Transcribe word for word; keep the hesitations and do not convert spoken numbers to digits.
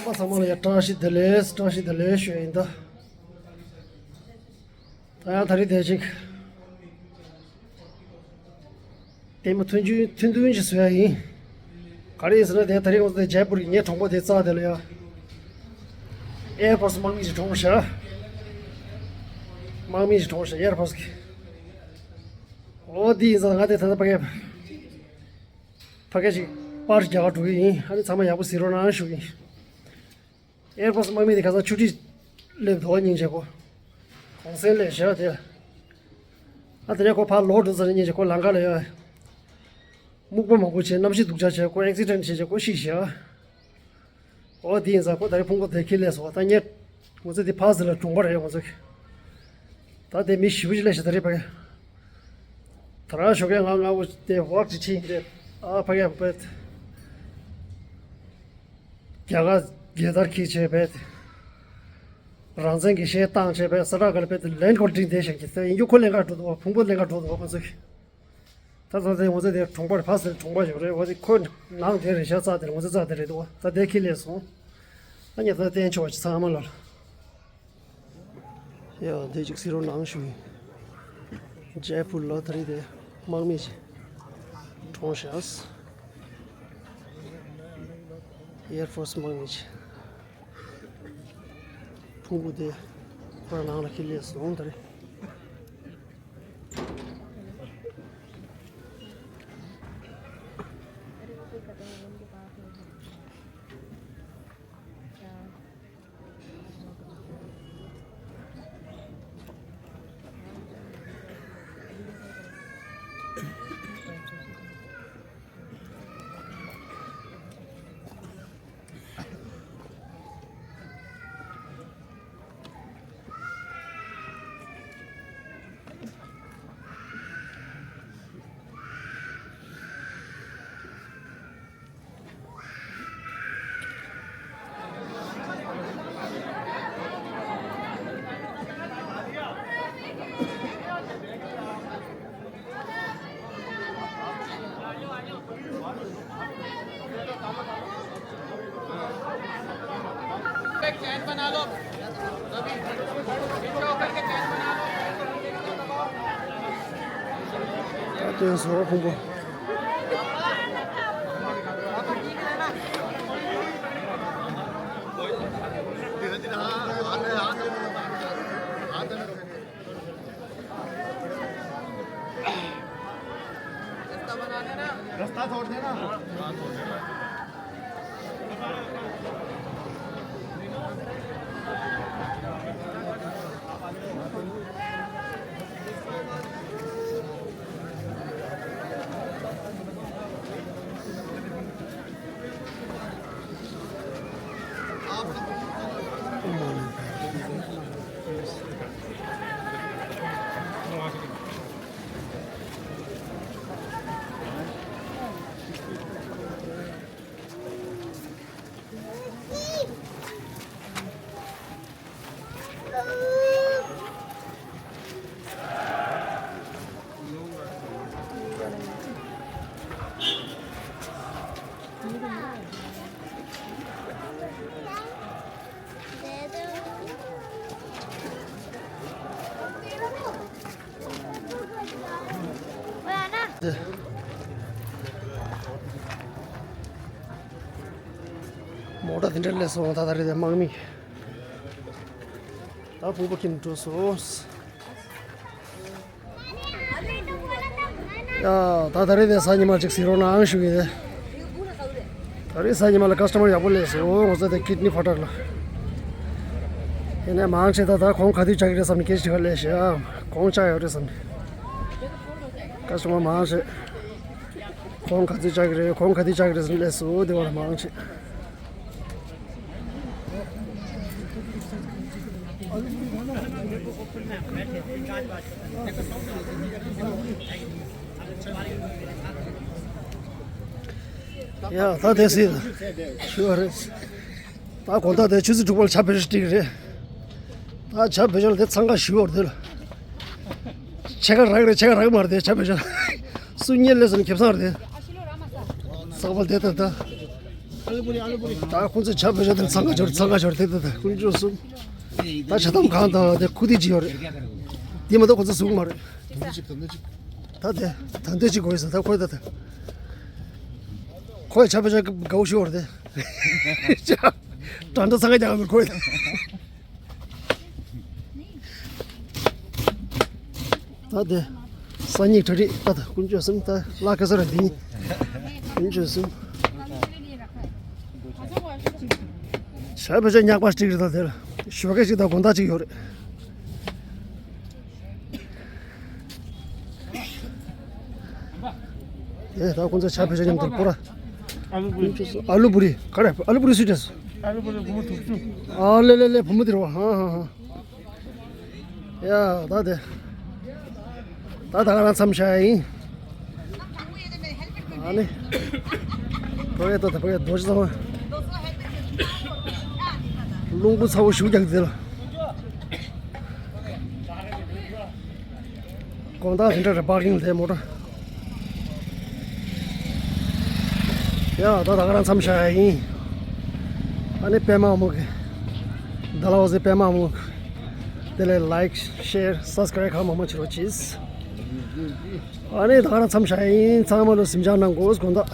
པ་ཚང་མ་ལ་ཡང་བཀྲ་ཤིས་བདེ་ལེགས། བཀྲ་ཤིས་བདེ་ལེགས་ཞུ་ཡིན་ད། ད་ཡང་ད་རེས་དེ་ཅིག་ལྟད་མོ་ཐུང་ཐུང་ཐུང་ཐུང་ཅིག་བཟོ་ཡ་ཡིན། ག་རེ་ཡིན་ཟེར་ན་དེ་ད་རེས་ང་ཚོ་དེ་ཇེ་པུར་གྱི་ངའི་གྲོང་པ་དེ་རྩ་དེ་ལ་ཡ། ཨེར་ཕོར་སི་དམག་མི་ཅིག་གྲོངས་ཤག་དམག་མི་ཅིག་གྲོངས་ཤག་ཨེར་ཕོར་སི་གི། འོ་དེ་ཡིན་ཙང་ང་དེ་ད་ལྟ་ཕ་གི་ཕ་གི་ཅིག་པར་རྒྱག་ག་འགྲོ་གི་ཡིན། ཨ་ནི་ཚང་མ་ཡག་པོ་གཟིགས་རོགས་གནང་ཞུ་གི་ཡིན། ཨེར་ཕོར་སི་དམག་མི་དེ་ཁ་སང་ཆུ་ཊི་སླེབས་འདུག་སྙིང་རྗེ་པོ། གུང་སེང་སླེབས་ཤག་དེ། ཨ་དེ་ནས་ཁོ་ཕར་ལོག་འགྲོ་ཙང་སྙིང་རྗེ། ཁོ་ལམ་ཁ་ལ་ཡ། སྨུག་པ་མང་པོ་བྱས། གནམ་གཤིས་སྡུག་ཅག་བྱས། ཁོ་ཨེག་སི་ཌེན་ཊི་བྱས་བྱས་ཁོ་ཤི་ཤག་འོ་དེ་ཡིན་ཙང་ཁོ་ད་རེས་ཕུང་པོ་དེ་འཁྱེར་སླེབས་སོང་། ད་ངས་ང་ཚོ་དེ་ཕར་ཟིན་ལ་གྲོང་པ་རེད། ང་ཚོ་གི་ད་དེ་མི་ཞེ་པོ་ཅིག་སླེབས་ཤག་ད་རེས་ཕ་གི། ད་རང་ཞོགས་ཀས་ང་ང་འོ་དེ་ཝོག་ཅིག་ཕྱིན་རེད། ཨ་ཕ་གི་བེད། རྒྱ་གར་རྒྱལ་དར་འཁྱེར་བྱས་བེད། རང་བཙན་གྱི་གཞས་བཏང་བྱས་བེད། ས་ཁྲ་ག་ལ་བེད་དེ་ལན་སྐོར་འགྲིག་བསྡད་བཞག་གི། དེ་ཡིན་རྒྱུ་ཁོ་ལེན་ག་འགྲོ་འདུག་ཕུང་པོ་ལེན་ག་འགྲོ་འདུག་ཁོ་ཚོ་གི། ད་ད་ལྟ་ང་ཚོ་དེ་གྲོང་པར་ཕ་ཟེར་གྲོང་པ་ཞིག་རེད། འོ་དེ་ཁོ་ནང་དེ་རེད་ཤག་རྩ་དེར་ང་ཚོ་རྩ་དེ་རེད་འདུག་ད་དེ་འཁྱེར་སླེབས་སོང་། ད་ངས་ད་བསྟན་ཆོག་ཅིག་ཚང་མ་ལ། ཡ་དེ་ཅིག་གཟིགས་རོགས་གནང་ཞུ་ཡིན། ཇེ་པུར་ལ་ད་རེས་དེ་དམག་མི་ཅིག་གྲོངས་ཤག་ཨེར་ཕོར་སི་དམག་མི་ཅིག་ཕུང་པོ་དེ་ཁོ་རང་ནང་ལ་འཁྱེར་སླེབས་སོང་ད་རེས། ད་དེ་ཟོ་ཁུང་པོ། रास्ता छोड़ देना। མོ་ཊ་དེ་འདྲ་སླེབས་སོང་། ད་ད་རེས་དེ་དམག་མི། ད་ཕུང་པོ་ཁྱིམ་འགྲོ་སོང་། ཡ། ད་ད་རེས་དེ་གཟའ་ཉི་མ་ཅིག་གཟིགས་རོགས་གནང་ཞུ་གི་ཡིན། ད་རེས་གཟའ་ཉི་མ་ལ་ཀ་སི་ཊ་མར་ཡག་པོ་སླེབས་སོང་། ང་ཚོ་དེ་ཀིཌ་ནི་ཕ་ཊར་ལ། ཡིན་ནའི་མང་ཆེ་ད་ད་གོང་ག་དུས་བཅག་གི་རེད་བསམ་ནས་སྐད་ཆ་དྲི་བ་སླེབས་ཤག་གོང་བཅག་ཡོད་རེད་བསམ་ནས། ཀ་སི་ཊ་མར་མང་ཆེ། གོང་ག་དུས་བཅག་གི་རེད། གོང་ག་དུས་བཅག་གི་རེད་བསམ་ནས་སླེབས་སོང་། དེ་བ་ལ་མང་ཆེ། ཡ། ད་དེ་སྲིད་ཞུ་བ་རེད། ད་དགོང་དག་དེ་ཆུ་ཚོད་དྲུག་པ་ལ་ཇ་བོད་ཤ་སྒྲིག་རེད། ད་ཇ་བོད་ཤ་ལ་དེ་འཚང་ཁ་ཞུ་བར་དེ་ལ། ཕྱེད་ཀ་རག་རེད། ཕྱེད་ཀ་རག་མ་རེད། དེ་ཇ་བོད་ཤ་སུ་རྙེད་ལས་སོང་ཁེབས་སང་རེད། ས་བལ་དེ་ད་ད། ད་ཁོང་ཚོས་ཇ་བོད་ཇ་དེ་འཚང་ཁ་འབྱོར། འཚང་ཁ་འབྱོར་དེ་དེ་དེ་དཀོན་མཆོག་གསུམ། ད་ཇ་དམ་གང་དང་དེ་ཁུ་དེ་ཅི་ཡོད་རེད། དེ་མ་གཏོགས་ཁོང་ཚོ་བཟུང་མ་རེད། ད་དེ་ད་འདོད་ཅིག་དགོས་ཟེར། ད་ཁོས་ད་དེ་ཁོས་ཇ་བོད་ཇ་དགའ་བོ་ཞུ་བར་དེ། ཇ་འདྲ་འདྲ་འཚང་ཁ་རྒྱག་མི་ཁོས་ད། ད་དེ་སང་ཉིན་གྲ་སྒྲིག་ད་ད་དཀོན་མཆོག་གསུམ། ད་ལ་ཁ་ས་ར་འདི་ཉིད་དཀོན་མཆོག་གསུམ། ཇ་བོད་ཇ་ཉག་པ་ཅིག་རེད། ད་དེ་ལ་ཞོགས་ཀས་ཅིག་དང་དགོང་དག་ཅིག་ཡོད་རེད། ཨེ་ད་ཁོང་ཚོ་ཇ་བོད་ཇ་མཉམ་དུ་པོ་ར། ཨ་ལུ་བུ་རི། ཨ་ལུ་བུ་རི་ག་རེ། ཨ་ལུ་བུ་རི་སུས་སྤྲད་སོང་། ཨ་ལུ་བུ་རི་བུ་མོ་དུག་ཆུ། ཨ་ལེ་ལེ་ལེ་བུ་མོ་དེ་རེད་པ། ཧ་ཧ་ཧ། ཡ་ད་དེ་ད་ད་ག་རང་མཚམས་བཞག་ཡིན། ཨ་ནི་ཕ་གི་ད་ད་ཕ་གི་རྡོ་རྗེ་ཚང་མ་རླུང་བུ་ཚ་བོ་ཞིག་རྒྱག་དེ་ལ། དགོང་དག་དེ་འདྲ་རེད། པར་ཀིང་དེ་མོ་ཊ། ཡ་ད་ད་ག་རང་མཚམས་བཞག་ཡ་ཡིན། ཨ་ནི་པད་མ་མོ་གི་ད་ལ་འོ་ཟེ་པད་མ་མོ་དེ་ལས་ལའིཀ་ཤེར་སབ་སི་ཀ་རའིབ་གང་མང་མང་བྱེད་རོགས་གྱིས། ཨ་ནི་ད་ག་རང་མཚམས་བཞག་ཡ་ཡིན། ཚང་མ་ལ་གཟིམ་འཇག་གནང་དགོས། དགོང་དག